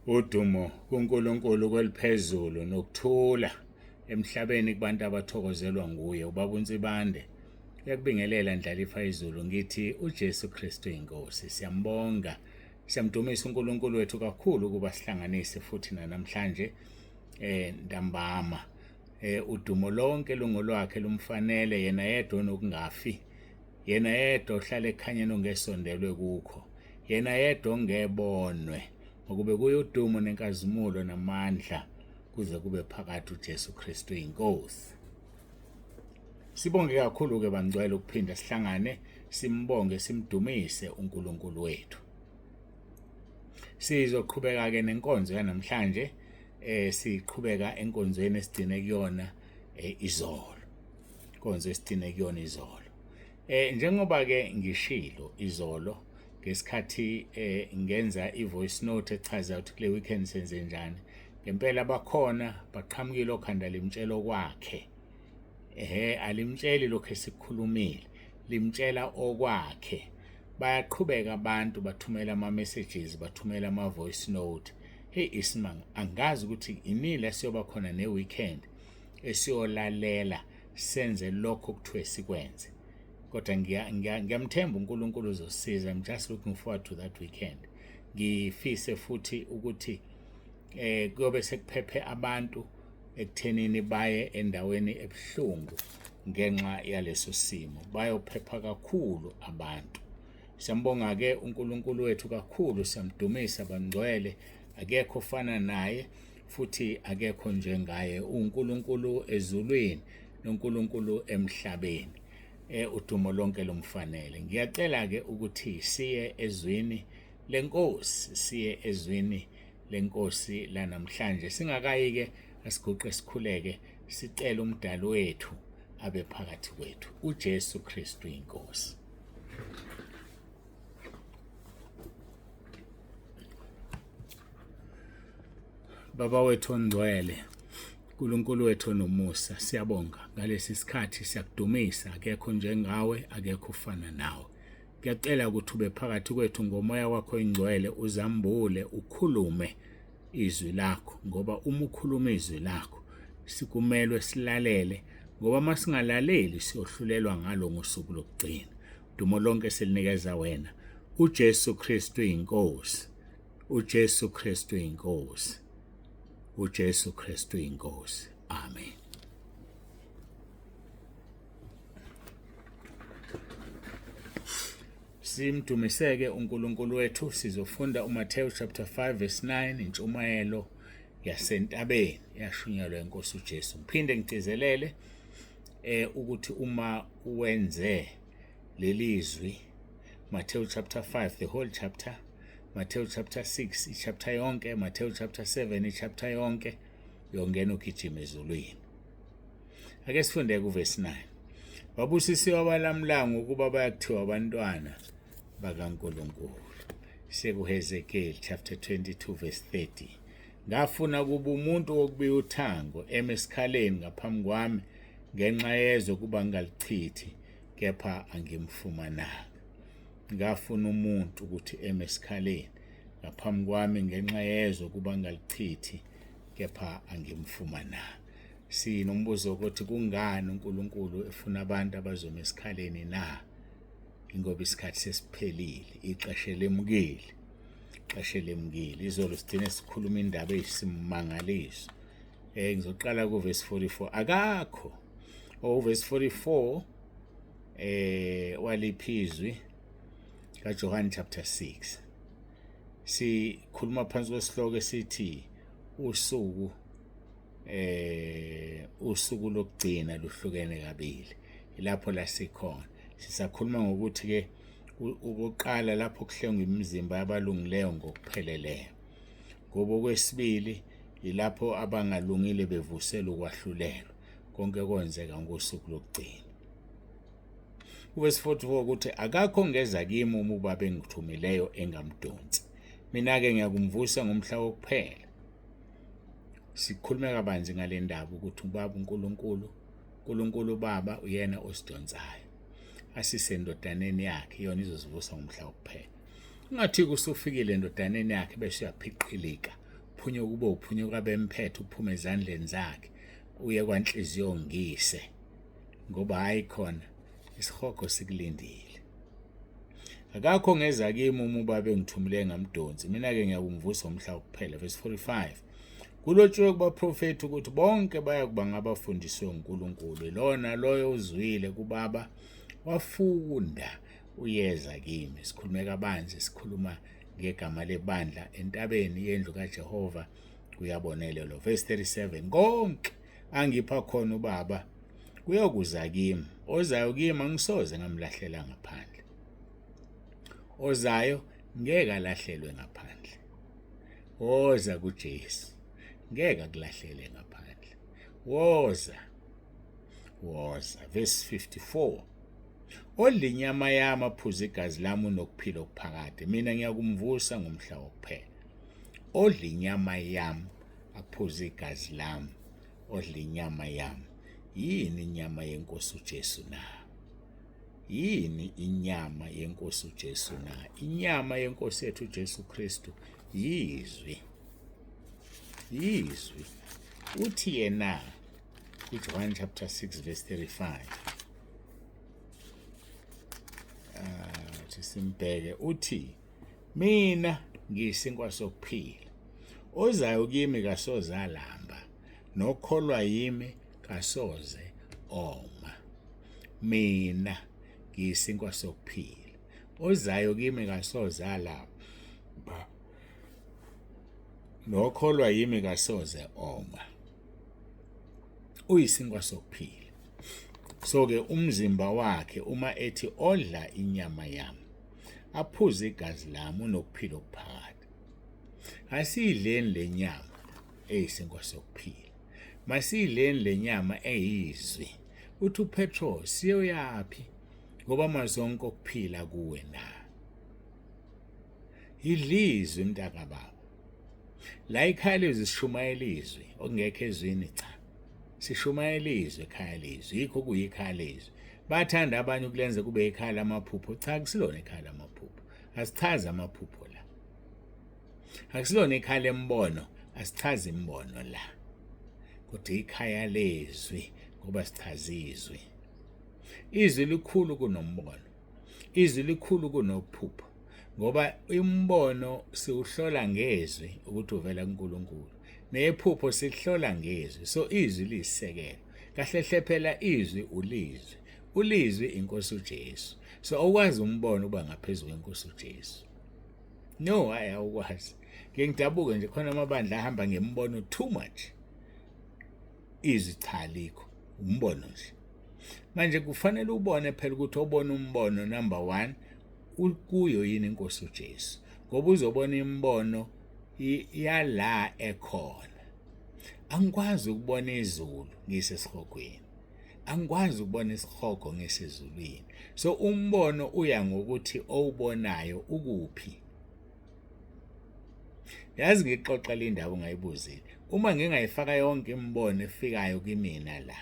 Udumo kuNkulunkulu kweliphezulu nokuthula emhlabeni kubantu abathokozelwa nguye. Ubaba uNsibande uyakubingelela Ndlalifa izulu, ngithi uJesu Kristu inkosi. Siyambonga, siyamdumisa uNkulunkulu wethu kakhulu ukuba sihlanganise futhi namhlanje ntambama. Udumo lonke lungolwakhe, lumfanele yena yedwa onokungafi, yena yedwa ohlala ekhanyeni ongesondelwe kukho, yena yedwa ongebonwe, ngokube kuye udumo nenkazimulo namandla kuze kube phakathi, uJesu Kristu inkosi. Sibonge kakhulu-ke bangcwele ukuphinda sihlangane, simbonge, simdumise uNkulunkulu wethu. Sizoqhubeka-ke nenkonzo yanamhlanje, siqhubeka enkonzweni esigcine kuyona izolo. Inkonzo esigcine kuyona izolo. Njengoba-ke ngishilo izolo ngesikhathi ngenza i-voice note echaza ukuthi kule weekend senze njani, ngempela bakhona baqhamukile okhanda limtshela okwakhe. Ehhe, alimtsheli lokho esikukhulumile, limtshela okwakhe. Bayaqhubeka abantu bathumela ama-messages, bathumela ama-voice note. Hey isimanga, angazi ukuthi inini la siyoba khona ne-weekend esiyolalela senze lokho okuthiwe sikwenze. Kodwa ngiyamthemba uNkulunkulu uzosiza. I'm just looking forward to that weekend. Ngifise futhi ukuthi kuyobe sekuphephe abantu ekuthenini baye endaweni ebuhlungu ngenxa yaleso simo. Bayophepha kakhulu abantu. Siyambonga ke uNkulunkulu wethu kakhulu, siyamdumisa bangcwele, akekho ofana naye futhi akekho njengaye. UNkulunkulu ezulwini noNkulunkulu emhlabeni. Udumo lonke lumfanele. Ngiyacela ke ukuthi siye ezwini lenkosi, siye ezwini lenkosi lanamhlanje. Singakayi ke, asiguqe sikhuleke, sicele umdali wethu abe phakathi kwethu, uJesu Kristu inkosi. Baba wethu ongcwele, uNkulunkulu wethu onomusa, siyabonga ngalesi sikhathi, siyakudumisa, akekho njengawe, akekho ufana nawe. Ngiyacela ukuthi ube phakathi kwethu ngomoya wakho ingcwele, uzambule, ukhulume izwi lakho, ngoba uma ukhuluma izwi lakho sikumelwe silalele, ngoba uma singalaleli siyohlulelwa ngalo ngosuku lokugcina. Dumo lonke silinikeza wena, uJesu Kristu inkosi, uJesu Kristu inkosi, uJesu Kristu inkosi. Amen. Simdumiseke uNkulunkulu wethu. Sizofunda uMathewu chapter 5 verse 9, intshumayelo yasentabeni yashunyelwa inkosi uJesu. Ngiphinde ngigcizelele ukuthi uma wenze lelizwi, Matthew chapter 5 the whole chapter, Matthew chapter 6 ichapter yonke, Matthew chapter 7 ichapter yonke, uyongena ugijima ezulwini. Ake sifunde kuvesi 9. Babusisiwe abalamulanga ukuba bayakuthiwa abantwana bakaNkulunkulu. SekuHezekiel chapter 22 verse 30. Ngafuna kuba umuntu wokubiya uthango eme esikhaleni ngaphambi kwami ngenxa yezwe kuba ngingalichithi, kepha angimfumananga. Ngafuna umuntu ukuthi eme esikhaleni ngaphambi kwami ngenxa yezwe kuba ngingalichithi, kepha angimfumananga. Sinombuzo ukuthi kungani uNkulunkulu efuna abantu abazoma esikhaleni na? Ingoba isikhathi sesiphelile, ixesha lemukile, ixesha lemukile. Izolo sigcine sikhuluma indaba eyisimangaliso. Ngizoqala ku verse 44. Akakho verse 44 waliphi izwi kaJohn chapter 6. Sikhuluma phansi kwesihloko esithi usuku usuku lokugcina luhlukene kabili. Ilapho la sikhona. Sisakhuluma ngokuthi ke ukuqala lapho kuhlengwa imizimba yabalungileyo ngokupheleleyo. Ngoba okwesibili ilapho abangalungile bevuselwa ukwahlulelwa. Konke kwenzeka ngosuku lokugcina. Uvesi 44 ukuthi akakho ongeza kimi uma ubaba engithumileyo engamdonsi. Mina-ke ngiyakumvusa ngomhla wokuphela. Sikhulume kabanzi ngale ndaba ukuthi ubaba uNkulunkulu, uNkulunkulu ubaba uyena osidonsayo. Asise endodaneni yakhe, iyona izosivusa ngomhla wokuphela. Ungathi usufikile endodaneni yakhe bese uyaphiqilika. Uphunyuke kube uphunyuka bemphethe uphume ezandleni zakhe uye kwanhliziyo ngise ngoba hayi khona isihogo sikulindile. Akakho ongeza kimi uma ubaba engithumile ngamdonsi, mina-ke ngiyakumvusa ngomhla wokuphela. Verse 45. Kulotshiwe kubaprofethi ukuthi bonke bayakuba ngabafundiswe uNkulunkulu. Lona loyo uzwile kubaba wafunda uyeza kimi. Sikhulume kabanzi sikhuluma ngegama lebandla entabeni yendlu kaJehova kuyabonelelwa. Verse 37. Konke angipha khona ubaba kuyokuza kimi. Ozayo kimi angisoze ngamlahlela ngaphandle. Ozayo ngeke alahlelwe ngaphandle. Woza kuJesu ngeke akulahlele ngaphandle. Woza. Woza. Verse 54. Odla inyama yami aphuze igazi lami unokuphila okuphakade. Mina ngiyakumvusa ngomhla wokuphela. Odla inyama yami aphuze igazi lami odla inyama yami. Yini inyama yenkosi uJesu na? Yini inyama yenkosi uJesu na? Inyama yenkosi yethu uJesu Kristu yizwi. Yizwi. Uthi yena kuJohn chapter 6 verse 35. Ah, simbheke uthi mina ngiyisinkwa sokuphila. Ozayo kimi kasoze alamba, nokholwa yimi kasoze oma. Mina ngiyisinkwa sokuphila. Ozayo kimi kasoze alamba, nokholwa yimi kasoze oma. Uyisinkwa sokuphila. So ke umzimba wakhe uma ethi odla inyama yami aphuze igazi lami unokuphila okuphakade. Asiyidleni le nyama eyisinkwa sokuphila. Masiyidleni le nyama eyizwi. Uthi uPetro siyoyaphi ngoba amazwi onke okuphila kuwe na? Yidlizwi mntakababa. La ikhaya lezwi sishumayela izwi okungekho ezwini cha. Sishumayela izwi ekhaya lezwi yikho kuyikhaya lezwi. Bathanda abanye ukulenza kube ikhaya lamaphupho cha kusilona ikhaya lamaphupho. Asichazi amaphupho la. Akusilona ikhaya lembono, asichazi imbono la. Kodwa ikhaya lezwi ngoba sichaza izwi. Izwi likhulu kunombono. Izwi likhulu kunokuphupha ngoba umbono siwuhlola ngezwi ukuthi uvela kuNkulunkulu. Nephupho silihlola ngezwi. So izwi liyisisekelo. Kahle hle phela izwi ulizwi. Ulizwi inkosi uJesu. So awukwazi umbono uba ngaphezu kwenkosi uJesu. No, hayi awukwazi. Ngike ngidabuke nje khona amabandla ahamba ngembono too much. Izwi cha likho, umbono nje. Manje kufanele ubone phela ukuthi obona umbono number 1 ukuyo yini inkosi uJesu. Ngoba uzobona imibono yala ekhona. Angikwazi ukubona izulu ngisesihogweni. Angikwazi ukubona isihogo ngisezulwini. So umbono uya ngokuthi owubonayo ukuphi. Yazi ngixoxa le ndaba ungayibuzile. Uma ngingayifaka yonke imibono efikayo kimina la.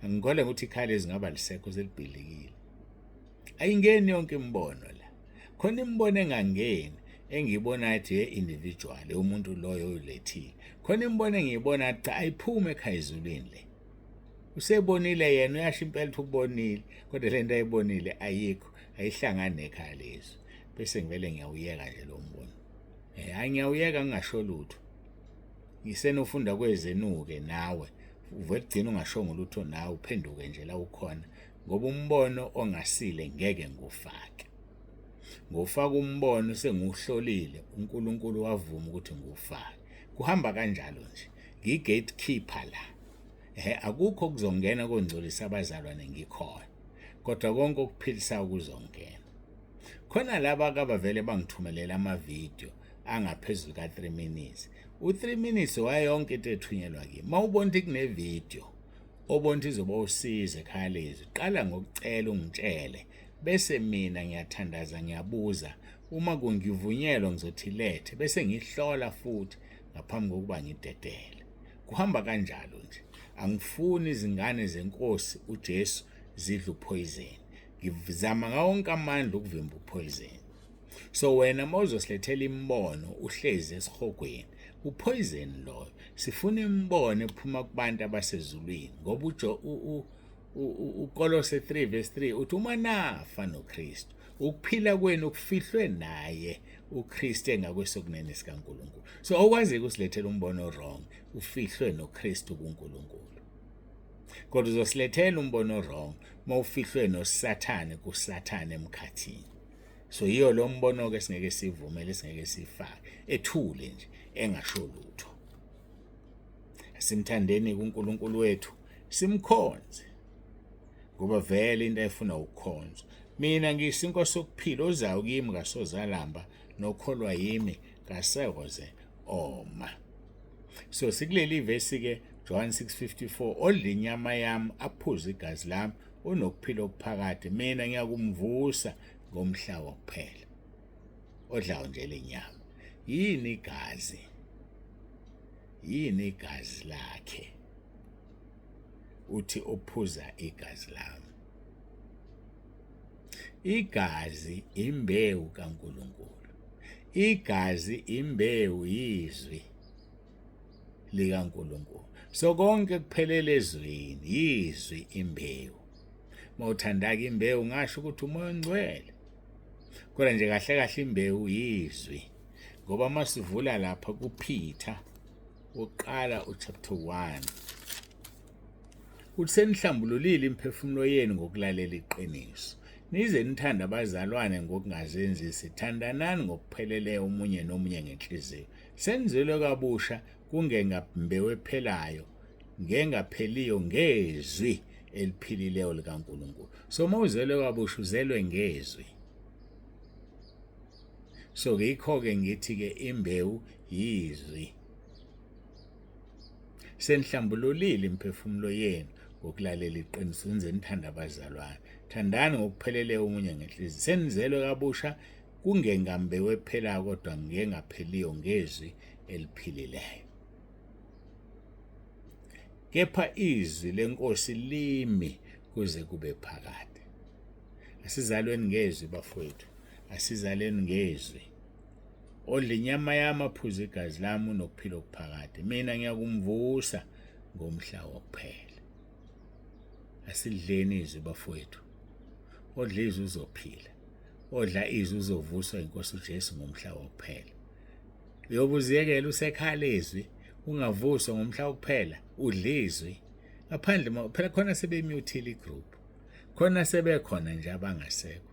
Angikholwe ukuthi ikhaya lezingaba lisekho selibhilikile. Ayingeni yonke imibono la. Khona imibono engangeni engiyibona athi ye-individual umuntu loyo oyilethile. Khona imibono engiyibona cha ayiphume ekhaya ezulwini le. Usebonile yena uyasho impela ukuthi ukubonile kodwa le nto ayibonile ayikho ayihlangani nekhaya lezwi. Bese ngivele ngiyawuyeka nje lo mbono. Eh hayi ngiyawuyeka ngingasho lutho. Ngisenofunda kwezenuke nawe uvele ugcine ungashongo lutho nawe uphenduke nje la ukhona ngoba umbono ongasile ngeke ngiwufake. Ngofaka umbono sengiwuhlolile uNkulunkulu wavuma ukuthi ngiwufake. Kuhamba kanjalo nje. Ngiyi-gatekeeper la. Ehhe akukho okuzongena kongcolisa abazalwane ngikhona. Kodwa konke okuphilisayo kuzongena. Khona laba akabavele bangithumelela amavidiyo angaphezulu ka-3 minutes. U-3 minutes wayonke into ethunyelwa kimi. Uma ubona ukuthi kunevidiyo obona ukuthi izoba usizo ekhaya lezwi, qala ngokucela ungitshele bese mina ngiyathandaza ngiyabuza uma kungivunyelwa ngizothi lethe bese ngihlola futhi ngaphambi kokuba ngidedele. Kuhamba kanjalo nje. Angifuni izingane zenkosi uJesu zidla uphoyizeni. Ngizama ngawo wonke amandla ukuvimba uphoyizeni. So wena mawuzosilethela imibono uhlezi esihogweni, upoison loyo. Sifuna imibono ephuma kubantu abasezulwini ngoba ujo uKolose 3 verse 3 uthi uma nafa noKristu ukuphila kwenu kufihlwe naye uKristu engakwesokunene sikaNkulunkulu. So awukwazi ukusilethela umbono wrong ufihlwe noKristu kuNkulunkulu. Kodwa uzosilethela umbono wrong mawufihlwe noSathane kuSathane emkhathini. So yiyo lo mbono ke singeke sivumele, singeke sifake ethule nje engasho lutho. Simthandeni kuNkulunkulu wethu, simkhonze ngoba vele into ayifuna ukukhonzwa. Mina ngiyisinkwa sokuphila, ozayo kimi kasozalamba, nokholwa yimi kasekoze oma. So sikuleli vesi ke John 6:54, odla inyama yami aphuze igazi lami unokuphila okuphakade, mina ngiyakumvusa ngomhla wokuphela. Odlayo nje lenyama. Yini igazi? Yini igazi lakhe? Uthi ophuza igazi lami. Igazi imbewu kaNkulunkulu. Igazi imbewu yizwi likaNkulunkulu. So konke kuphelele ezwini, yizwi imbewu. Mawuthandaka imbewu ngasho ukuthi uMoya oNgcwele. Kodwa nje kahle kahle imbewu yizwi. Ngoba masivula lapha kuPeter uqala uchapter 1 uthi senihlambululile imiphefumulo yenu ngokulalela iqiniso, nize nithande abazalwane ngokungazenzisi, thandanani ngokupheleleyo omunye nomunye ngenhliziyo, senizelwe kabusha kungengambewu ephelayo, ngengapheliyo, ngezwi eliphilileyo likaNkulunkulu. So uma uzelwe kabusha uzelwe ngezwi. So yikho-ke ngithi-ke imbewu yizwi. Senihlambululile imiphefumulo yenu ngokulalela iqiniso, nize nithande abazalwane, thandani ngokupheleleyo omunye ngenhliziyo, senizelwe kabusha kungengambewu ephelayo kodwa ngengapheliyo ngezwi eliphilileyo. Kepha izwi lenkosi limi kuze kube phakade. Asizalweni ngezwi bafowethu, asizaleni ngezwi. Odla inyama yami aphuze igazi lami unokuphila okuphakade, mina ngiyakumvusa ngomhla wokuphela. Asidleni izwi bafowethu. Odla izwi uzophila, odla izwi uzovuswa inkosi uJesu ngomhla wokuphela. Uyobe uziyekela usekhala izwi ungavuswa ngomhla wokuphela, udla izwi ngaphandle phela khona sebemutile igroup, khona sebekhona nje abangasekho.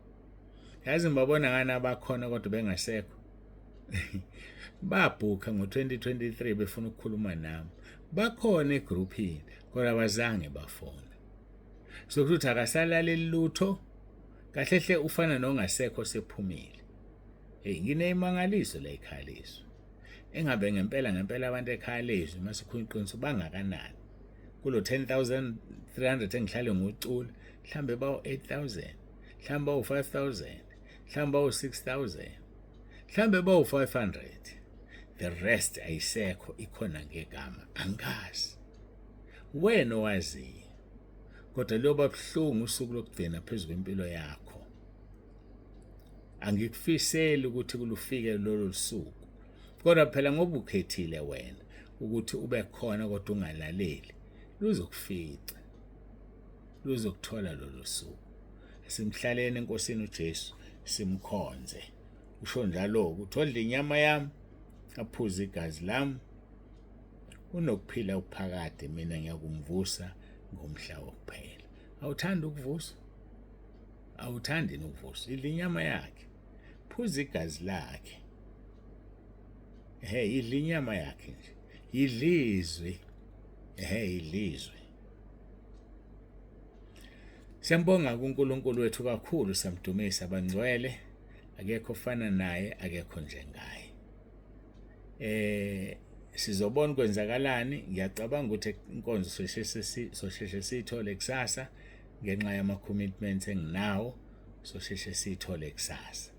Yazi ngibabona ngani abakhona kodwa bengasekho. Babhukha ngo-2023 befuna ukukhuluma nami, bakhona egruphini kodwa abazange bafona. So kusho ukuthi akasalaleli lutho, kahle hle ufana nongasekho sephumile. Hey, ngineyimangaliso la ekhaya lezwi. Engabe ngempela ngempela abantu ekhaya lezwi masikhuluma iqiniso bangakanani? Kulo 10300 engihlale ngicula, mhlambe bawu 8000, mhlambe bawu 5000, mhlambe bawu 6000, mhlambe bawu 500. The rest ayisekho, ikhona ngegama, angazi. Wena owaziyo. Kodwa liyoba buhlungu usuku lokugcina phezu kwempilo yakho. Angikufiseli ukuthi kulufike lolo suku. Kodwa phela ngoba ukhethile wena ukuthi ube khona kodwa ungalaleli, luzokufica. Luzokuthola lolo suku. Simhlaleni eNkosini uJesu, simkhonze. Usho njalo ukuthi odla inyama yami aphuze igazi lami unokuphila okuphakade, mina ngiyakumvusa ngomhla wokuphela. Awuthandi ukuvuswa? Awuthandi ukuvuswa? Idla inyama yakhe, phuza igazi lakhe. Ehe, idla inyama yakhe nje, idla izwi. Ehe, idla izwi. Siyambonga kuNkulunkulu wethu kakhulu, samdumisa abangcwele, akekho ofana naye, akekho njengaye. Sizobona kwenzakalani. Ngiyacabanga ukuthi inkonzo sosheshe siyithole kusasa ngenxa yama commitments enginawo, sosheshe siyithole kusasa.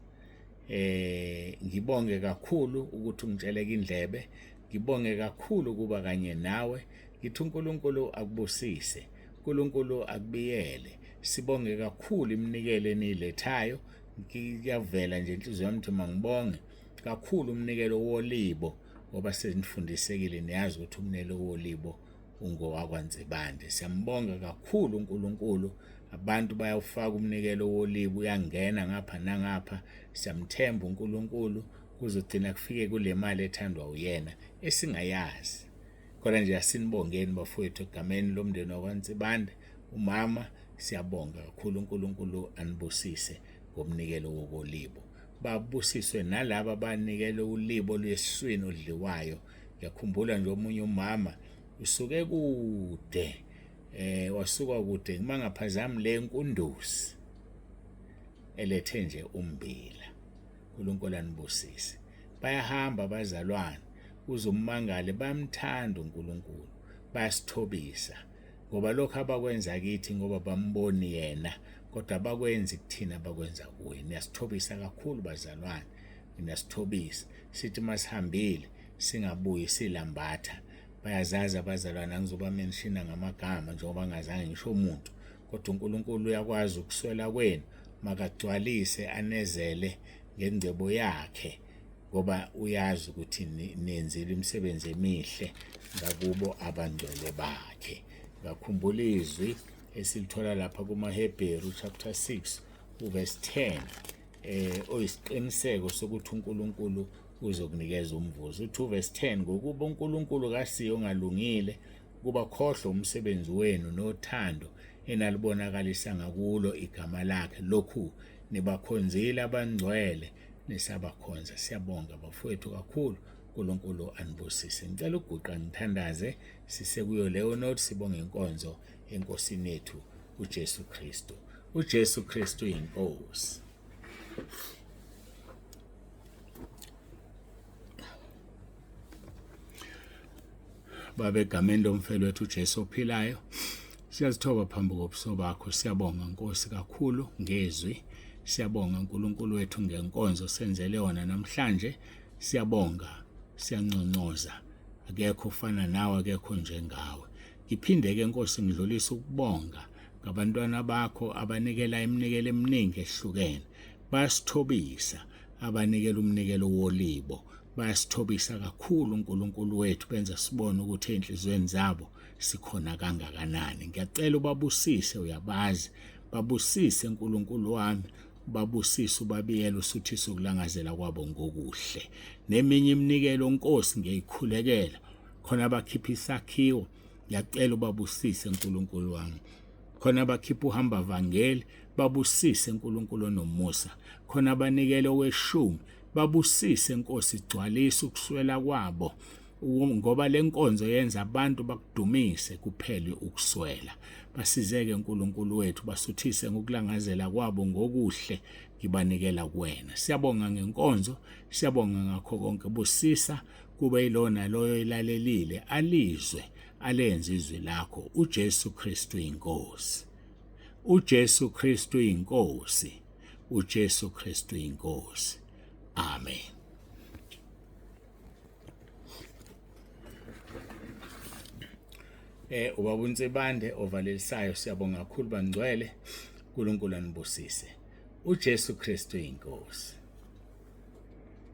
Ngibonge kakhulu ukuthi ungitsheleke indlebe, ngibonge kakhulu kuba kanye nawe. Ngithi uNkulunkulu akubusise, uNkulunkulu akubiyele. Sibonge kakhulu iminikelo eniyilethayo. Kuyavela nje inhliziyo yami ukuthi mangibonge kakhulu umnikelo wolibo ngoba senifundisekile niyazi ukuthi umnikelo wolibo ungowakwaNsibande. Siyambonga kakhulu uNkulunkulu, abantu bayawufaka umnikelo wolibo uyangena ngapha nangapha. Siyamthemba uNkulunkulu kuzogcina kufike kule mali ethandwa uyena esingayazi. Khona nje asinibongeni bafowethu egameni lomndeni wakwaNsibande, umama siyabonga kakhulu uNkulunkulu anibusise ngomnikelo wokolibo. Babusiswe nalaba abanikele ulibo lweswini odliwayo. Ngiyakhumbula nje omunye umama usuke kude wasuka kude mangaphazami le nkundusi elethe nje umbila. uNkulunkulu anibusise. Bayahamba abazalwane uze umangale bayamthanda uNkulunkulu bayasithobisa ngoba lokho abakwenza kithi ngoba bamboni yena kodwa abakwenzi kuthina bakwenza kuye. Niyasithobisa kakhulu bazalwane, niyasithobisa. Sithi masihambile singabuyi silambatha. Bayazazi abazalwane, angizobamenshina ngamagama njengoba ngazange ngisho umuntu, kodwa uNkulunkulu uyakwazi ukuswela kwenu, makagcwalise anezele ngengcebo yakhe ngoba uyazi ukuthi nenzile imisebenzi emihle ngakubo abangcwele bakhe. Ngakhumbula izwi esilithola lapha kumaHebheru chapter 6 uverse 10 oyisiqiniseko sokuthi uNkulunkulu uzokunikeza umvuzo. Uthi uverse 10 ngokuba uNkulunkulu kasiyo ongalungile kuba khohlwe umsebenzi wenu nothando enalibonakalisa ngakulo igama lakhe, lokhu nibakhonzile abangcwele nisabakhonza. Siyabonga bafowethu kakhulu, uNkulunkulu anibusise. Ngicela ukuguqa ngithandaze sisekuyo leyo note, sibonge inkonzo eNkosini yethu uJesu Kristu. uJesu Kristu inkosi. Baba, egameni lomfelo wethu uJesu ophilayo, siyazithoba phambi kobuso bakho. Siyabonga Nkosi kakhulu ngezwi, siyabonga uNkulunkulu wethu ngenkonzo senzele yona namhlanje. Siyabonga, siyanconcoza, akekho ofana nawe, akekho njengawe. Ngiphinde ke Nkosi ngidlulise ukubonga ngabantwana bakho abanikela iminikelo eminingi ehlukene. Bayasithobisa abanikela umnikelo wolibo, bayasithobisa kakhulu uNkulunkulu wethu, benza sibone ukuthi ey'nhliziyweni zabo sikhona kangakanani. Ngiyacela ubabusise, uyabazi, babusise uNkulunkulu wami, babusise, ubabiyele, usuthise ukulangazela kwabo ngokuhle. Neminye iminikelo Nkosi ngiyayikhulekela khona abakhipha isakhiwo, ngiyacela ubabusise uNkulunkulu wami. Khona abakhipha uhamba vangeli, babusise uNkulunkulu onomusa. Khona abanikele oweshumi, babusise Nkosi, gcwalisa ukuswela kwabo, ngoba lenkonzo yenza abantu bakudumise kuphele ukuswela. Basizeke uNkulunkulu wethu, basuthise ngokulangazela kwabo ngokuhle, ngibanikela kuwena. Siyabonga ngenkonzo, siyabonga ngakho konke. Busisa kube yilona loyo ilalelile, alizwe alenze izwi lakho. uJesu Kristu inkosi, uJesu Kristu inkosi, uJesu Kristu inkosi. Amen. Ubaba uNsibande ovalelisayo, siyabonga kakhulu bangcwele. uNkulunkulu anibusise. uJesu Kristu inkosi.